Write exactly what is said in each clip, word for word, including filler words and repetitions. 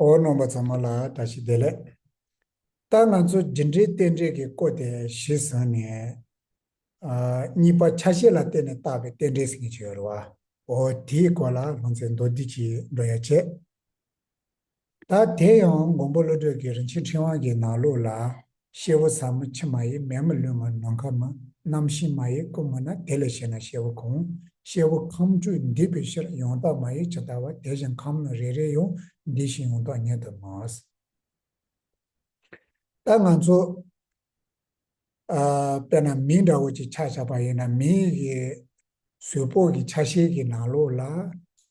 ཨོ་རྣམ་པ་ཚང་མ་ལ་བཀྲ་ཤིས་བདེ་ལེགས། ད་ང་ཚོ་རྒྱུ་འབྲས་རྟེན་འབྲེལ་གྱི་སྐོར་དེ་གཞི་བཟུང་ནས། ཨ། གཉིས་པ་ཆ་ཤས་ལ་བརྟེན་ནས་བཏགས་པའི་རྟེན་འབྲེལ་ཟེར་མཁན་ཅིག་ཡོད་རེད་བ། ཨོ་དེའི་སྐོར་ལ་ལྷུང་བཟེད་མདོར་བསྡུས་ཅིག་འགྲོ་ཡ་བྱས། ད་དེ་ཡང་མགོན་པོ་ཀླུ་སྒྲུབ་ཀྱི་རིན་ཆེན་ཕྲེང་བ་གི་ནང་ལོགས་ལ། སྐྱེས་བུ་ཟབ་མོ་མཆི་མ་ཡིས། མེ་མོ་ལུས་མིན་ནམ་མཁའ་མིན། རྣམ་ཤེས་མ་ཡིན་ཀུན་མིན་ན། དེ་ལས་གཞན་ན་སྐྱེས་བུ་གང་། སྐྱེས་བུ་ཁམས་དྲུག་འདུས་པའི་ཕྱིར། ཡང་དག་མ་ཡིན་ཇི་ལྟ་བར། དེ་བཞིན་ཁམས་ནི་རེ་རེ་ཡང་། འདུས་ཤིང་ཡང་དག་ཉིད་དུ་མིན། ད་ང་ཚོ། ཨ། དཔེར་ན་མེ་འདྲ་བོ་ཅིག་ཆ་བཞག་པ་ཡིན་ན། མེ་ཡི་གཟུགས་པོ་གི་ཆ་ཤས་ཀྱི་ནང་ལོགས་ལ།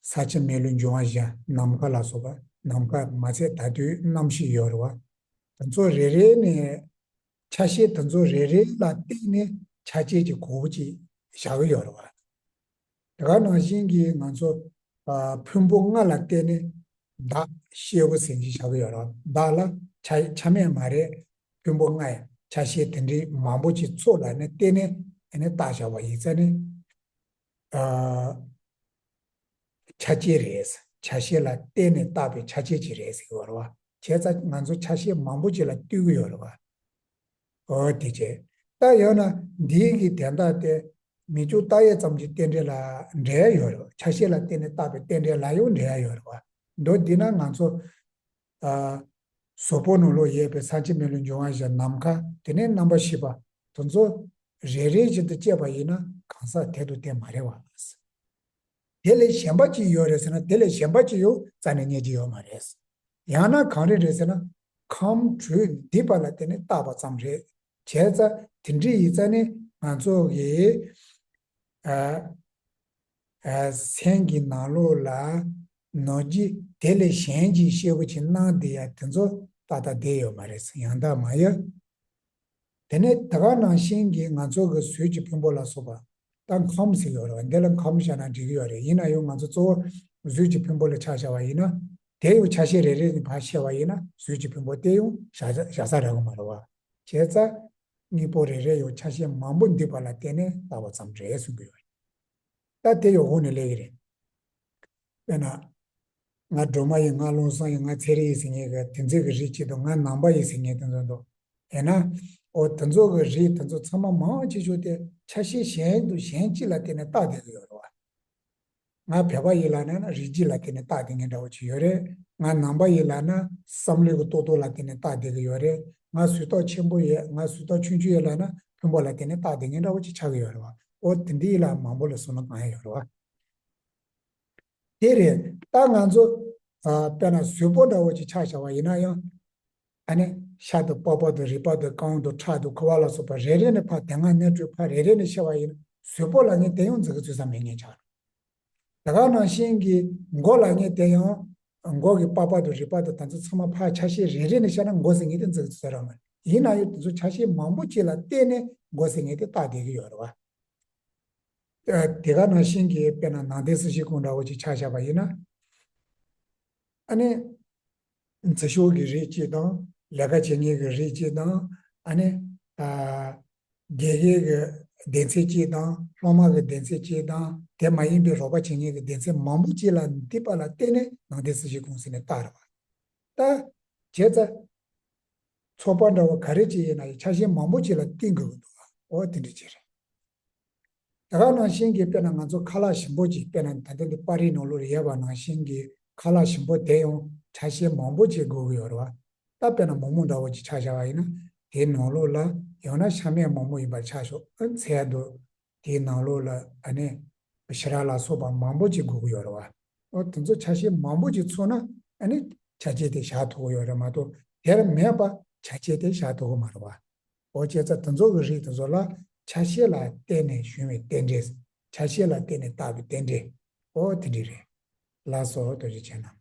ས་མཆི་མེ་རླུང་འབྱུང་བ་བཞི། ནམ་མཁའ་ལ་སོགས་པ། ནམ་མཁའ་མ་ཚད་ད་དུང་རྣམ་ཤེས་ཡོད་རེད་བ། དེ་ཚོ་རེ་རེ་ནས། ཆ་ཤས་དེ་ཚོ་རེ་རེ་ལ་བརྟེན་ནས་ཆ་བྱད་ཀྱི་གོ་བོ་ཅིག་བཞག་གི་ཡོད་རེད་བ། དེ་ག་ནང་བཞིན་གྱི་ང་ཚོ། ཨ། ཕུང་པོ་ལྔ་ལ་བརྟེན་ནས་བདག་སྐྱེས་བུ་ཟེར་གྱི་བཞག་གི་ཡོད་རེད་བ། བདག་ལ་ཆ་ཆ་མེད་མ་རེད། ཕུང་པོ་ལྔ་ཡང་ཆ་ཤས་དེ་འདྲའི་མང་པོ་ཅིག་ཚོགས་ལ་ནི་བརྟེན་ནས་ཨ་ནི་བཏགས་བཞག་པ་ཡིན་ཙང་ནི། ཨ། ཆ་བྱད་རེད། ཆ་ཤས་ལ་བརྟེན་ནས་བཏགས་པའི་ཆ་བྱད་ཅིག་རེད་ཟེར་གྱི་ཡོད་རེད་བ། བྱས་ཙང་ང་ཚོ་ཆ་ཤས་མང་པོ་ཅིག་ལ་ལྟོས་ཀྱི་ཡོད་རེད་བ། ཨོ་དེ་བྱས། ད་ཡང་ན་འདིའི་གི་དན་རྟགས་དེ་མི་འཇུག་རྟགས་ཡོད་ཙམ་གྱི་རྟེན་འབྲེལ་ལ་འབྲེལ་ཡོད་རེད་བ། ཆ་ཤས་ལ་བརྟེན་ནས་བཏགས་པའི་རྟེན་འབྲེལ་ལ་ཡང་འབྲེལ་ཡོད་རེད་བ། མདོར་བསྡུས་ན་ང་ཚོ། ཨ། གཟུགས་པོ་ནང་ལོགས་ཡོད་པའི་ས་མཆི་མེ་རླུང་འབྱུང་བ་བཞི། ནམ་མཁའ། དེ་ནས་རྣམ་པ་བཞི་པ། དེ་ཚོ་རེ་རེ་བཞིན་དུ་དཔྱད་པ་ཡིན་ན་གང་ཟག་དེ་དང་དེ་མ་རེད་བ། དེ་ལས་གཞན་པ་ཅིག་ཡོད་རེད་ཟེར་ན། དེ་ལས་གཞན་པ་ཅིག་ཡང་རྩ་ནས་རྙེད་ཀྱི་ཡོད་མ་རེད། ཡང་ན་གང་རེད་རེད་ཟེར་ན། ཁམས་དྲུག་འདུས་པ་ལ་བརྟེན་ནས་བཏགས་པ་ཙམ་རེད། བྱས་ཙང་དེ་འདྲ་ཡིན་ཙང་ནི་ང་ཚོ་གི། ཨ། ཨ། སེམས་ཀྱི་ནང་ལོགས་ལ་ནང་རྒྱུ་དེ་ལས་གཞན་གྱི་སྐྱེས་བུ་ཅིག་སྣང་བསྡད་ཡ་དེ་ཚོ་ཏག་ཏག་བསྡད་ཡོད་མ་རེད། ཡང་དག་མ་ཡིན། དེ་ནས་དེ་ག་ནང་བཞིན་གྱི་ང་ཚོ་གི་གཟུགས་ཀྱི་ཕུང་པོ་ལ་སོགས་པ། ད་ཁམས་ཟེར་ཡོད་རེད་བ། འདི་ལ་ཁམས་བཞག་ན་འགྲིག་གི་ཡོད་རེད། ཡིན་ན་ཡང་ང་ཚོ་གཙོ་བོ་གཟུགས་ཀྱི་ཕུང་པོ་ལ་ཆ་བཞག་པ་ཡིན་ན། དེ་ཡང་ཆ་ཤས་རེ་རེ་ནས་ཕར་ཕྱེ་བ་ཡིན་ན་གཟུགས་ཀྱི་ཕུང་པོ་དེ་ཡང་བཞག་བཞག་ས་རག་གི་མ་རེད་བ། བྱས་ཙང་དངོས་པོ་རེ་རེ་ཡང་ཆ་ཤས་མང་པོ་འདུས་པ་ལ་བརྟེན་ནས་བཏགས་པ་ཙམ་རེད་གསུང་གི་ཡོད་རེད། ད་དེ་ཡང་འོག་ནས་སླེབས་ཀྱི་རེད། དཔེར་ན། ང་སྒྲོལ་མ་ཡིན། ང་བློ་བཟང་ཡིན། ང་ཚེ་རིང་ཡིན་ཟེར་མཁན་གྱི་དེ་ཚོའི་གི་རིགས་གཅིག་དང་། ང་ནང་པ་ཡིན་ཟེར་མཁན་དེ་ཚོ་འདུག་ཡིན་ན། ཨོ་དེ་ཚོ་གི་རིགས་དེ་ཚོ་ཚང་མ་མང་ཆེ་ཤོས་དེ་ཆ་ཤས་གཞན་དང་གཞན་གཅིག་ལ་བརྟེན་ནས་བཏགས་བསྡད་ཀྱི་ཡོད་རེད་བ། ང་བོད་པ་ཡིན་ལབ་ན་ན་རིགས་རྒྱུད་ལ་བརྟེན་ནས་བཏགས་བསྡད་མཁན་འདྲ་བོ་ཅིག་ཡོད་རེད། ང་ནང་པ་ཡིན་ལབ་ན་བསམ་བློའི་གི་རྟོག་ཐོག་ལ་བརྟེན་ནས་བཏགས་བསྡད་ཀྱི་ཡོད་རེད། ང་སུམ་རྟགས་ཆེན་པོ་ཡིན། ང་སུམ་རྟགས་ཆུང་ཆུང་ཡིན་ལབ་ན་ཕུང་པོ་ལ་བརྟེན་ནས་བཏགས་བསྡད་མཁན་འདྲ་བོ་ཅིག་ཆགས་ཀྱི་ཡོད་རེད་བ། ཨོ་དེ་འདྲའི་ལ་མང་པོ་ལ་བསམ་བློ་བཏང་ཡ་ཡོད་རེད་བ། དེ་རེད། ད་ང་ཚོ། ཨ། དཔེར་ན་གཟུགས་པོ་འདྲ་བོ་ཅིག་ཆ་བཞག་པ་ཡིན་ན་ཡང་། ཨ་ནི་ཤ་དང་པགས་པ་དང་རུས་པ་དང་རྐང་དང་ཁྲག་དང་ཁུ་བ་ལ་སོགས་པ་རེ་རེ་ནས་ཕར་དེ་སྔ་ནས་སྤྲོས་ཕར་རེ་རེ་ནས་བཤད་པ་ཡིན་ན་གཟུགས་པོ་ལབ་མཁན་དེ་ཡང་འཛིན་གྱི་འཛིན་ས་མེད་མཁན་ཆགས་འགྲོ། དེ་ག་ནང་བཞིན་གྱི་མགོ་ལབ་མཁན་དེ་ཡང་མགོ་གི་པགས་པ་དང་རུས་པ་དང་དེ་ཚོ་ཚང་མ་ཕར་ཆ་ཤས་རེ་རེ་ནས་བཤད་ན་མགོ་ཟེར་མཁན་དེ་འཛིན་གྱི་འཛིན་ས་རག་མ་རེད། ཡིན་ན་ཡང་དེ་ཚོ་ཆ་ཤས་མང་པོ་ཅིག་ལ་བརྟེན་ནས་མགོ་ཟེར་མཁན་དེ་བཏགས་བསྡད་ཀྱི་ཡོད་རེད་བ། ཨ། དེ་ག་ནང་བཞིན་གྱི་དཔེར་ན་ནང་བསྟན་སྲིད་བྱུས་ཁོངས་འདྲ་བོ་ཅིག་ཆ་བཞག་པ་ཡིན་ན། ཨ་ནི། འཛིན་སྐྱོང་གི་རིགས་གཅིག་དང་། ལས་ཀ་བྱེད་མཁན་གྱི་རིགས་གཅིག་དང་། ཨ་ནི། ཨ། དགེ་རྒན་གྱི་སྡེ་ཚན་གཅིག་དང་། སློབ་མ་གི་སྡེ་ཚན་གཅིག་དང་། དེ་མ་ཡིན་པའི་རོགས་པ་བྱེད་མཁན་གྱི་སྡེ་ཚན་མང་པོ་ཅིག་ལ་འདུས་པ་ལ་བརྟེན་ནས་ནང་བསྟན་སྲིད་བྱུས་ཁོངས་ཟེར་ནས་བཏགས་རེད་བ། ད། བྱས་ཙང་། ཚོགས་པ་འདྲ་བོ་ག་རེ་ཅིག་ཡིན་ན་ཡང་ཆ་ཤས་མང་པོ་ཅིག་ལ་བརྟེན་དགོས་ཀྱི་འདུག་བ། འོ་དེ་འདྲ་ཅིག་རེད། དེ་ག་ནང་བཞིན་གྱི་དཔེར་ན་ང་ཚོ་ཁ་ལག་ཞིམ་པོ་ཅིག་དཔེར་ན་ད་ལྟ་འདི་པར་རིས་ནང་ལོགས་ལ་ཡོད་པ་ནང་བཞིན་གྱི་ཁ་ལག་ཞིམ་པོ་དེ་ཡང་ཆ་ཤས་མང་པོ་ཅིག་དགོས་ཀྱི་ཡོད་རེད་བ། ད་དཔེར་ན་མོག་མོག་འདྲ་བོ་ཅིག་ཆ་བཞག་པ་ཡིན་ན་དེའི་ནང་ལོགས་ལ་ཡང་ན་ཤ་མེད་མོག་མོག་ཡིན་པར་ཆ་ཆོག་ཨ། ཚལ་དུ། དེའི་ནང་ལོགས་ལ་ཨ་ནི་ཞི་རགས་ལ་སོགས་པ་མང་པོ་ཅིག་དགོས་ཀྱི་ཡོད་རེད་བ། འོ་དེ་ཚོ་ཆ་ཤས་མང་པོ་ཅིག་ཚུགས་ན་ཨ་ནི་ཆ་བྱད་དེ་བཞག་ཐུབ་ཀྱི་ཡོད་རེད་མ་གཏོགས་དེར་མེད་པ་ཆ་བྱད་དེ་བཞག་ཐུབ་ཀྱི་མ་རེད་བ། འོ་བྱས་ཙང་དེ་ཚོ་གི་རིགས་དེ་ཚོ་ལ་ཆ་ཤས་ལ་བརྟེན་ནས་བྱུང་བའི་རྟེན་འབྲེལ། ཆ་ཤས་ལ་བརྟེན་ནས་བཏགས་པའི་རྟེན་འབྲེལ། འོ་དེ་འདྲ་རེད། ལགས་སོ། ཐུགས་རྗེ་ཆེ་གནང་།